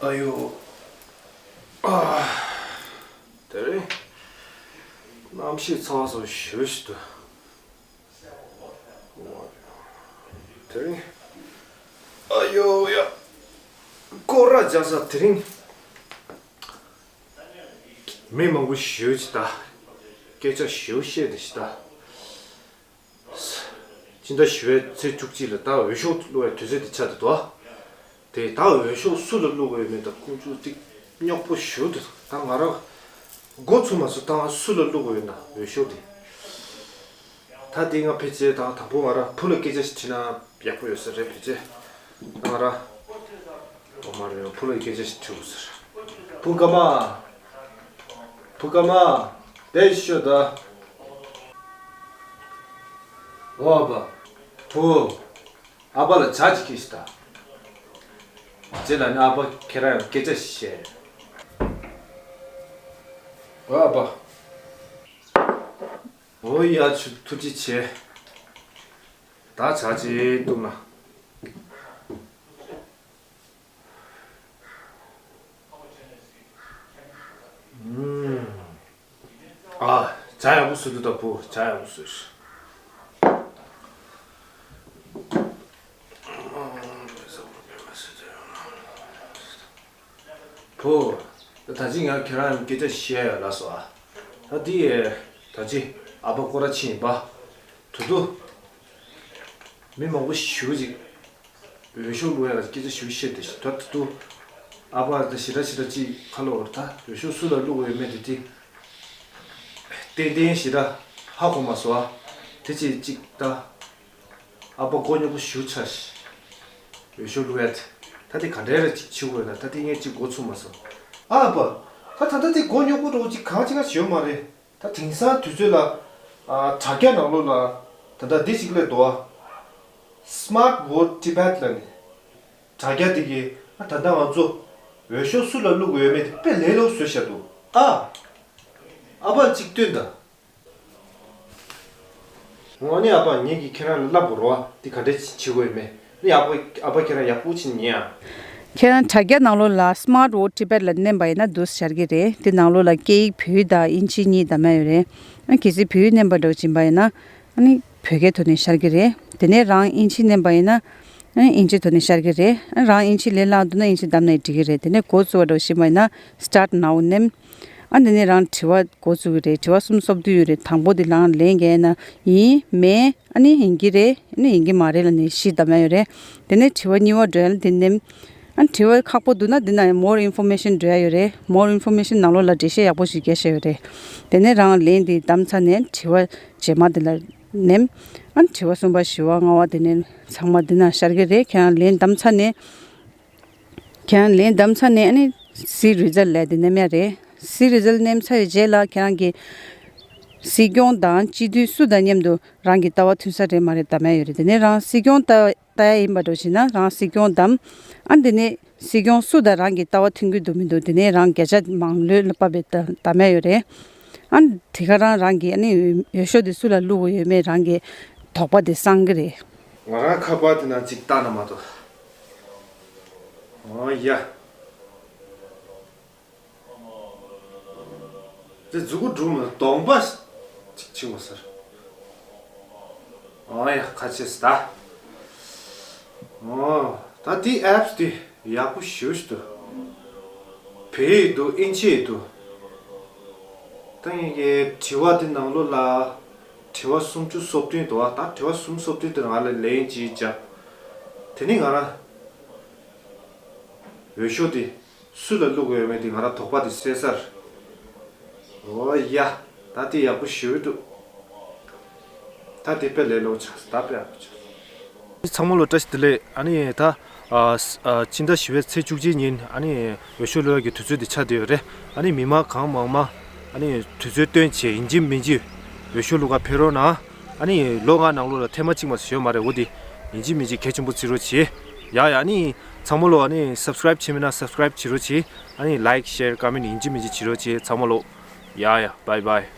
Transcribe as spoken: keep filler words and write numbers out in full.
ཨ་ཡོ། ཨ། དེ་རིང་གནམ་གཤིས་ཚ་བ་སོགས་ཞུ་ཞུ་དུ། དེ་རིང་། ཨ་ཡོ་ཡ། སྐོར་ར་རྒྱག་ས་དེ་རིང་། མི་མང་པོ་ཞུ་ཅི་ད། སྐད་ཆ་ཞུ་བཤད་དེ་ཞི་ད། སྤྱི་ཟླ་བཞི་པའི་ཚེས་བཅུ་གཅིག་ལ་ད་འོས་ཤོག་བླུག་པའི་དུས་ཚོད་དེ་ཆགས་འདུག་དོ། དེ་ད་འོས་ཤོག་སུ་ལ་བླུག་དགོས་ཡོད་མེད་ད་ཁུངས་བཅུག་ཏིག་རྙོག་པོ་ཞུ་འདུག་ད་ང་རང་འགོ་ཚུགས་མ་སོང་ད་ང་སུ་ལ་བླུག་དགོས་ཡོད་ན་འོས་ཤོག་དེ། ད་དེ་ང་ཕལ་ཆེར་ད་དང་པོ་ང་རང་བུ་ལ་སྐད་ཆ་ཞིག་དྲིས་ན་ཡག་པོ་ཡོད་ས་རེད་ཕལ་ཆེར། ད་ང་རང་། ཨོ་མ་རེད་བུ་ལ་སྐད་ཆ་ཞིག་དྲིས་འོ་ཟེར། བུ་ཀ་མ། བུ་ཀ་མ། དེ་ཤོད་ད། ཨོ་ཨ་ཕ། བུ། ཨ་ཕ་ལ་ཇ་ཅིག་ཁྱེར་ཤི་ད། རྗེས་ལ་ནི་ཨ་ཕ་ཁྱེད་རང་ཡང་སྐད་ཆ་ཞིག་བཤད། ཨོ་ཨ་ཕ། ཨོ་ཡ་ཆུ་ཐུགས་རྗེ་ཆེ། ད་ཇ་ཅིག་བཏུང་ན། ཨུམ། ཨ། ཇ་ཡག་པོ་བཟོས་འདུག་ད་བུ་ཇ་ཡག་པོ་བཟོས། བུ། ད་ད་ཅི་ང་ཁྱེད་རང་སྐད་ཆ་བཤད་ཡ་ལ་སོ་ཨ། ད་འདི་ཡས་ད་ཅི་ཨ་ཕ་སྐོར་ར་ཕྱིན་པ། དུ་དུ། མི་མང་པོ་ཞུ་ཅིག་འོས་ཤོག་བླུག་ཡ་ལ་སྐད་ཆ་ཞུ་བཤད་དེ་ད་དུ་དུ། ཨ་ཕ་ད་ཞི་ར་ཞི་ར་ཅིག་ཁ་ལོ་བར་ད་འོས་ཤོག་སུ་ལ་བླུག་ཡོད་མེད་དེ་དེ། ཏན་ཏན་ཞི་ར་ཧ་གོ་མ་སོ་ཨ། དེ་ཅི་ཅིག་ད། ཨ་ཕ་མགོ་རྙོག་པོ་ཞུ་ཆ་ཤི། འོས་ཤོག་བླུག་ཡ་དེ། ད་དེ་ག་འདྲའི་ར་ཅིག་ཆི་དགོས་ན་ད་དེ་ངས་ཅིག་མགོ་ཚུགས་མ་སོང་། ཨ་ཕ། ད་ད་ལྟ་དེ་མགོ་རྙོག་པོ་འདྲ་བོ་ཅིག་གང་ཅིག་ག་ཞིག་ཡོད་མ་རེད། ད་དེང་སང་དུས་ཚོད་ལ། ཨ་དྲ་རྒྱ་ནང་ལོགས་ལ། ད་ལྟ་འདི་ཅིག་སླེབས་འདུག་ཨ། Smart Vote Tibet ལ་ནི། དྲ་རྒྱ་དེ་གིས་ཨ་ད་ལྟ་ང་ཚོ་འོས་ཤོག་སུ་ལ་བླུག་དགོས་ཡོད་མེད་དེ་དཔེ་ལས་སླ་པོ་བཟོས་བཞག་འདུག་ཨ། ཨ་ཕ་ཅིག་སྟོན་དང་། འོ་ནི་ཨ་ཕ་ངེད་ཀྱིས་ཁྱེད་རང་ལ་བསླབ་དགོས་རོ་ཨ་འདི་ག་འདྲས་བྱེད་དགོས་ཡོད་མེད་ནི་ཨ་ཕ་ཨ་ཕ་ཁྱེད་རང་ཡག་པོ་བྱེད་ཉན་ཨ། ཁྱེད་རང་དྲ་རྒྱ་ནང་ལོགས་ལ་Smart Vote Tibet ལ་མནན་པ་ཡིན་ན་འདུག་ཤར་གི་རེད། དེ་ནང་ལོགས་ལ་སྐད་ཡིག་བོད་ཡིག་དང་དབྱིན་ཇི་གཉིས་བདམས་ཡ་ཡོད་རེད། ཨ་གལ་སྲིད་བོད་ཡིག་མནན་པ་འདྲ་བོ་ཕྱིན་པ་ཡིན་ན་ཨ་ནི་བོད་སྐད་ཐོག་ནས་ཤར་གི་རེད། དེ་ནས་རང་དབྱིན་ཇི་མནན་པ་ཡིན་ན་ཨ་ནི་དབྱིན་ཇི་ཐོག་ནས་ཤར་གི་རེད། ཨ་རང་དབྱིན་ཇི་ལས་སླ་འདུག་ན་དབྱིན་ཇི་བདམས་ནས་འགྲིག་གི་རེད། དེ་ནས་འགོ་བཙུགས་པ་འདྲ་བོ་ཕྱིན་པ་ཡིན་ན་Start Now མནན། ཨ་འདི་ནས་རང་དྲི་བ་འགོ་བཙུགས་ཀྱི་རེད། དྲི་བ་གསུམ་སློབ་དུས་ཡོད་རེད། དང་པོ་འདི་རང་ལན་རྒྱག་ཡ་ན་ཡིན་མེད་ཨ་ནི་ཡིན་གྱི་རེད་ཨ་ནི་ཡིན་གྱི་མ་རེད་ལ་ནི་བཞི་བདམས་ཡ་ཡོད་རེད། དེ་ནས་དྲི་བ་གཉིས་པ་འགྲོ་ཡ་ལ་འདི་ནེམ། ཨ་དྲི་བ་ཁག་པོ་འདུག་ན་འདི་ན་More Information འགྲོ་ཡ་ཡོད་རེད། More Information ནང་ལོགས་ལ་འགྲེལ་བཤད་ཡག་པོ་ཞིག་རྒྱག་བཞག་ཡོད་རེད། དེ་ནས་རང་ལན་འདི་བདམས་ཚར་ནས་དྲི་བ་རྗེས་མ་འདི་ལ་ནེམ། ཨ་དྲི་བ་གསུམ་པ་བཞི་བ་ལྔ་བ་དེ་ནས་ཚང་མ་འདི་ན་ཤར་གི་རེད། ཁྱེད་རང་ལན་བདམས་ཚར་ནས། ཁྱེད་རང་ལན་བདམས་ཚར་ནས་ཨ་ནི་See Result ལབ་དེ་ནེམ་ཡ་རེད། See Result ནེམ་ཚར་བའི་རྗེས་ལ་ཁྱེད་རང་གི་སྲིད་སྐྱོང་དང་སྤྱི་འཐུས་སུ་དང་མཉམ་དུ་རང་གི་ལྟ་བ་མཐུན་ས་རེད་མ་རེད་བདམས་ཡ་ཡོད་རེད། དེ་ནས་རང་སྲིད་སྐྱོང་ལྟ་ལྟ་ཡ་ཡིན་པ་འདྲ་བྱས་ན་རང་སྲིད་སྐྱོང་བདམས། ཨ་དེ་ནས་སྲིད་སྐྱོང་སུ་དང་རང་གི་ལྟ་བ་མཐུན་གྱི་འདུག་མི་འདུག་དེ་ནས་རང་བརྒྱ་ཆ་མང་ལོས་ལ་ཕབ་པའི་བདམས་ཡ་ཡོད་རེད། ཨ་དེ་ག་རང་རང་གི་ཨ་ནི་འོས་ཤོག་དེ་སུ་ལ་བླུག་དགོས་ཡོད་མེད་རང་གི་དོགས་པ་དེ་སངས་གི་རེད། ང་རང་ཁ་པར་དེ་ནང་ཅིག་བལྟས་ན་མ་གཏོགས། ཨོ་ཡ། དེ་མཛུ་གུ་སྒྲུག་མི་གདོང་པ་ཅིག་ཕྱིན་པ་ཟེར། ཨོ་ཡ་ཁ་ཆེ་སི་ད། ཨོ་ད་དེ་ཨེབ་སི་དེ་ཡག་པོ་ཞུ་ཞུ་དུ། བོད་ཡིག་འདུག་ཨིན་ཇི་ཡིག་འདུག་ད་ངེད་ཀྱི་དྲི་བ་དེ་ནང་ལོགས་ལ་དྲི་བ་སུམ་ཅུ་སོ་བདུན་འདུག་ད་དྲི་བ་སུམ་ཅུ་སོ་བདུན་དེ་ང་ལ་ལན་ཅིག་བྱ། དེ་ནི་ང་རང་འོས་ཤོག་དེ་སུ་ལ་བླུག་དགོས་ཡོད་མེད་དེ་ང་རང་དོགས་པ་དེ་སེལ་ས་རེད། ཨོ་ཡ། ད་དེ་ཡག་པོ་ཞུ་འདུག་ད་དེ་དཔེ་ལས་སླ་པོ་ཆགས་སོང་། ད་དཔེ་ཡག་པོ་ཆགས་སོང་། ཚང་མ་ལོ་བཀྲ་ཤིས་བདེ་ལེགས། ཨ་ནི་ད་ཨ་ཨ་ཕྱི་ཟླ་བཞི་པའི་ཚེས་བཅུ་གཅིག་ཉིན་ཨ་ནི་འོས་ཤོག་བླུག་ཡག་གི་དུས་ཚོད་དེ་ཆགས་བསྡད་ཡོད་རེད། ཨ་ནི་མི་མང་གང་མང་མང་ཨ་ནི་དུས་ཚོད་བཏོན་བྱས་ཡིན་གཅིག་མིན་གཅིག་འོས་ཤོག་བླུག་ག་ཕེབས་རོགས་གནང་། ཨ་ནི་ལོ་ལྔ་ནང་ལོགས་ལ་ཐེངས་མ་གཅིག་མ་གཏོགས་ཡོད་མ་རེད། འོ་དེ་ཡིན་གཅིག་མིན་གཅིག་གལ་ཆེན་པོ་བརྩི་རོགས་བྱེད། ཡ་ཡ། ཨ་ནི་ཚང་མ་ལོ་ཨ་ནི་སབ་སི་ཀ་རེབ་བྱས་མེད་ན་སབ་སི་ཀ་རེབ་བྱེད་རོགས་བྱེད། ཨ་ནི་ལའིཀ་ཤེར་ཀོ་མེན་ཡིན་གཅིག་མིན་གཅིག་བྱེད་རོགས་བྱེད་ཚང་མ་ལོ། ཡ་ཡ། བྷའི་བྷའི།